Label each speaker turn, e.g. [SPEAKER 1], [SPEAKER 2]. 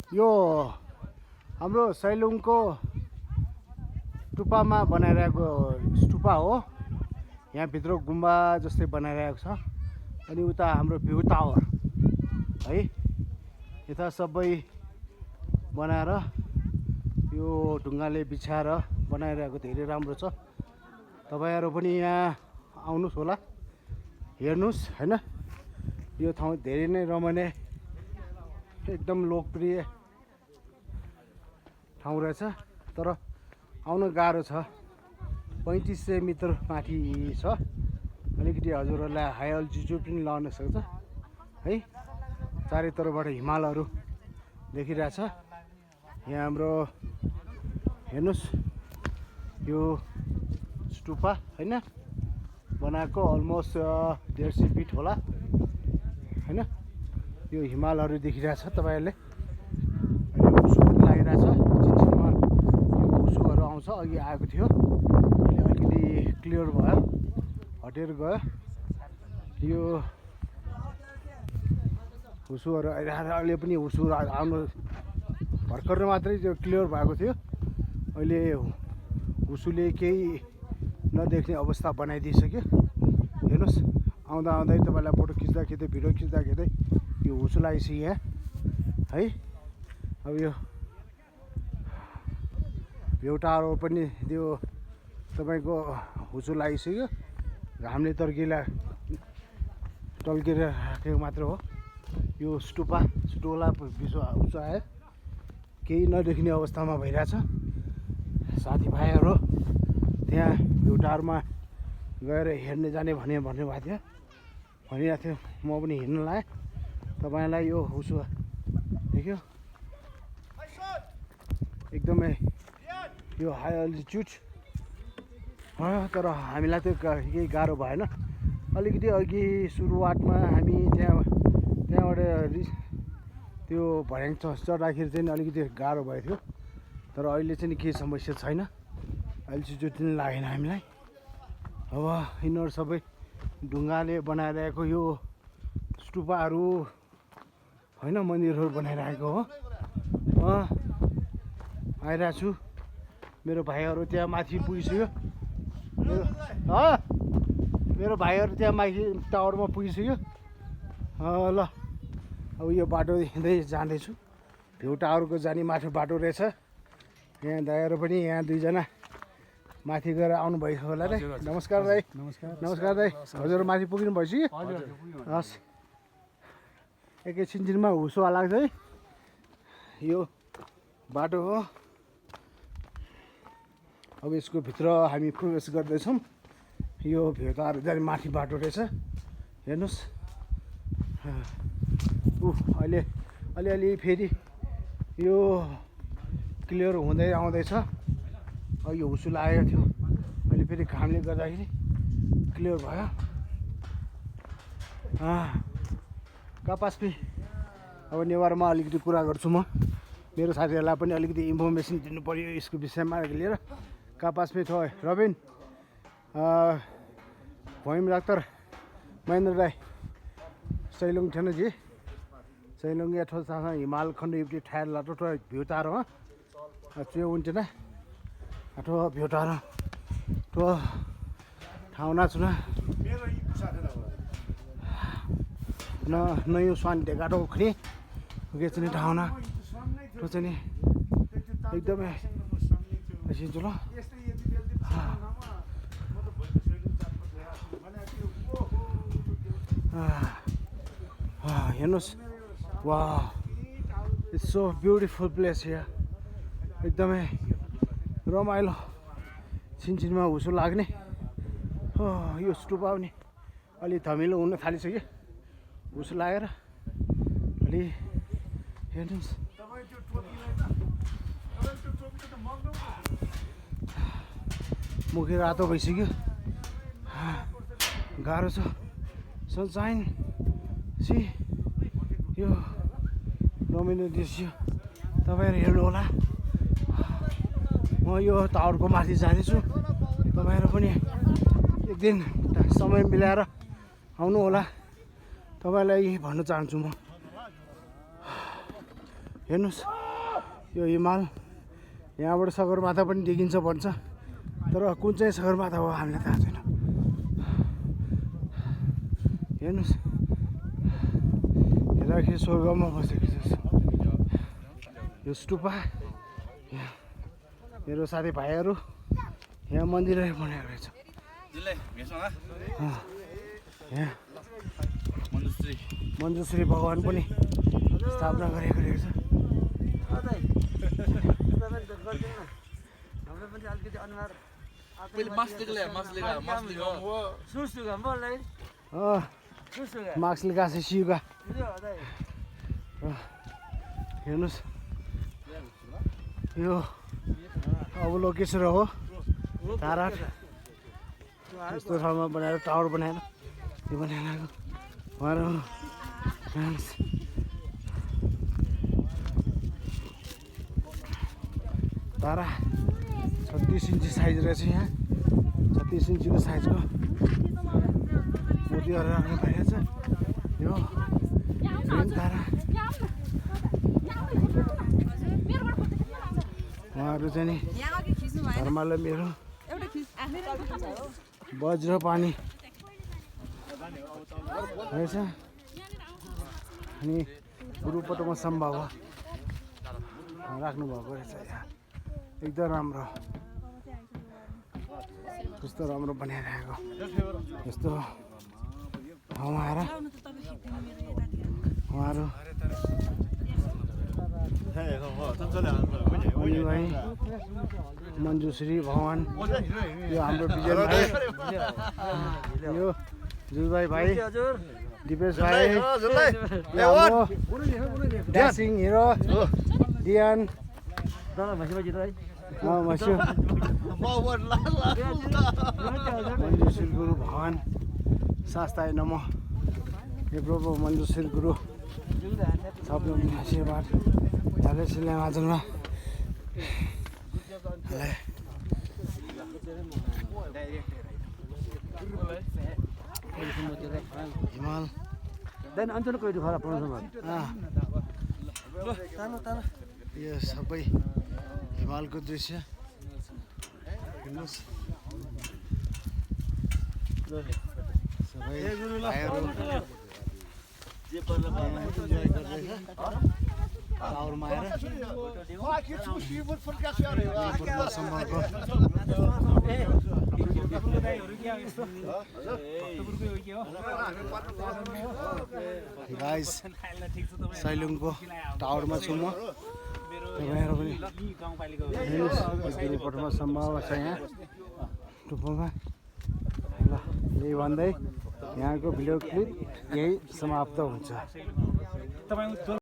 [SPEAKER 1] यो हाम्रो सैलुङको टुप्पामा बनाइरहेको स्टुपा हो। यहाँभित्र गुम्बा जस्तै बनाइरहेको छ। अनि उता हाम्रो भ्यू टावर है, यता सबै बनाएर यो ढुङ्गाले बिछाएर बनाइरहेको धेरै राम्रो छ। तपाईँहरू पनि यहाँ आउनुहोस् होला, हेर्नुहोस् हैन। यो ठाउँ धेरै नै रमाइलो, एकदम लोकप्रिय ठाउँ रहेछ। तर आउन गाह्रो छ, 3500 मिटर माथि छ। अलिकति हजुरहरूलाई हाई अल्टिट्युड पनि लान सक्छ है। चारैतर्फबाट हिमालहरू देखिरहेछ। यहाँ हाम्रो हेर्नुहोस् यो स्टुपा हैन, बनाएको अलमोस्ट 150 फिट होला हैन। यो हिमालहरू देखिरहेछ तपाईँहरूले। उसु लागिरहेछ, चिनचिनमा यो उसुहरू आउँछ। अघि आएको थियो, अहिले अलिकति क्लियर भयो, हटेर गयो। यो उसुहरू आइरहेको, अहिले पनि उसु आउनु भर्खर मात्रै त्यो क्लियर भएको थियो। अहिले उसुले केही नदेख्ने अवस्था बनाइदिइसक्यो। हेर्नुहोस्, आउँदा आउँदै तपाईँलाई फोटो खिच्दा खिच्दै, भिडियो खिच्दा खिच्दै यो हुसु लागिसक्यो यहाँ है। अब यो भ्यू टावर पनि त्यो तपाईँको हुसु लागिसक्यो। घामले टल्किरहेको मात्र हो। यो स्टुला उसो आयो, केही नदेख्ने अवस्थामा भइरहेछ। साथीभाइहरू त्यहाँ भ्यू टावरमा गएर हेर्ने जाने भन्नुभएको थियो, भनिरहेको थियो। म पनि हिँड्न लाएँ। तपाईँलाई यो उसो देख्यो, एकदमै यो हाई अल्टिट्युड तर हामीलाई त्यो केही गाह्रो भएन। अलिकति अघि सुरुवातमा हामी त्यहाँबाट त्यो भर्याङ चढ्दाखेरि चाहिँ अलिकति गाह्रो भएको थियो। तर अहिले चाहिँ केही समस्या छैन, अल्टिट्युड पनि लागेन हामीलाई। अब यिनीहरू सबै ढुङ्गाले बनाइरहेको यो स्टुपाहरू होइन, मन्दिरहरू बनाइरहेको हो। आइरहेको छु, मेरो भाइहरू त्यहाँ माथि पुगिसक्यो। मेरो भाइहरू त्यहाँ माथि टावरमा पुगिसक्यो। ल अब यो बाटो हिँड्दै जाँदैछु। भ्यू टावरको जाने माथि बाटो रहेछ। यहाँ दाइहरू पनि, यहाँ दुईजना माथि गएर आउनु भइसक्यो होला रे। नमस्कार दाइ। नमस्कार दाइ। हजुर माथि पुग्नु भइसक्यो? हस्, एकैछिनमा हुसो लाग्छ है। यो बाटो हो। अब यसको भित्र हामी प्रवेश गर्दैछौँ। यो भ्यू टावर जाने माथि बाटो रहेछ, हेर्नुहोस्। अहिले अलिअलि फेरि यो क्लियर हुँदै आउँदैछ। अघि हुसु लागेको थियो, अहिले फेरि घामले गर्दाखेरि क्लियर भयो। कापास्पी अब नेवारमा अलिकति कुरा गर्छु म। मेरो साथीहरूलाई पनि अलिकति इन्फर्मेसन दिनु पऱ्यो यसको विषयमा लिएर। कापास्पी थो रबिन भोइम डाक्टर महेन्द्र राई सैलुङ ठेनजी सैलुङ या ठो सा हिमाल खण्ड युक्ति ठायर लाटो ठो भ्यू टावर हो त्यो उन्टेना ठो भ्यू टावर ठो ठाउँ नाचुना न नयो स्वान ढेकाटो उख्ने उके चाहिँ ठाउँ ना ठो चाहिँ एकदमै सिन्चु ल। हेर्नुहोस्, वाह, it's so beautiful place here. एकदमै रमाइलो, छिनछिनमा हुसो लाग्ने। यो स्टुपा पनि अलि धमिलो हुन थालिसक्यो हुसो लागेर। अलि हेर्नुहोस्, मुखी रातो भइसक्यो, गाह्रो छ। सनसाइन सी यो रमाइलो दृश्य तपाईँहरू हेर्नु होला। म यो टावरको माथि जाँदैछु, तपाईँहरू पनि एक दिन समय मिलाएर आउनु होला। तपाईँलाई भन्न चाहन्छु म, हेर्नुहोस् यो हिमाल यहाँबाट सगरमाथा पनि देखिन्छ भन्छ तर कुन चाहिँ सगरमाथा हो हामीलाई थाहा छैन हेर्नुहोस् हेर्दाखेरि स्वर्गमा बसेको जस्तो यो स्टुपा मेरो साथीभाइहरू यहाँ मन्दिरहरू बनाएको रहेछ यहाँ मञ्जुश्री भगवान पनि स्थापना गरेको रहेछ मास्क लगाएको छ सिउका हेर्नुहोस् यो अवलोकेश्वर हो तारा यस्तो ठाउँमा बनाएर टावर बनाएर यो बनाएर उहाँहरू तारा 36 इन्ची साइज रहेछ यहाँ 36 इन्चीको साइजको मोतीहरू राख्नु पाइरहेछ यो मेन तारा उहाँहरू चाहिँ नि धर्माले मेरो वज्र पानी रहेछ अनि गुरुपटमा सम्भव राख्नु भएको रहेछ यहाँ एकदम राम्रो कस्तो राम्रो बनाइरहेको यस्तो ठाउँमा आएर उहाँहरू अनि भाइ मञ्जुश्री भगवान यो हाम्रो विजय भाइ यो जुलभाइ भाइ दिपेश भाइ ड्यासिङ हिरो डियान मञ्जुश्री गुरु भगवान शास्ताय नमः हे प्रभु मञ्जुश्री गुरु सबैको आशीर्वाद झालेश्रीले आजमा हिमाल
[SPEAKER 2] dan anjir kau itu harap pernah sama.
[SPEAKER 1] यो सबै हिमालको दृश्य हेर्नुहोस् सबै भाइहरू टावरमा आएर गाइस सैलुङको टावरमा छु म तपाईँहरू पनि गुरुपटमा सम्भव छ यहाँ टुप्पोमा ल यही भन्दै यहाँको भिडियो क्लिप यही समाप्त हुन्छ।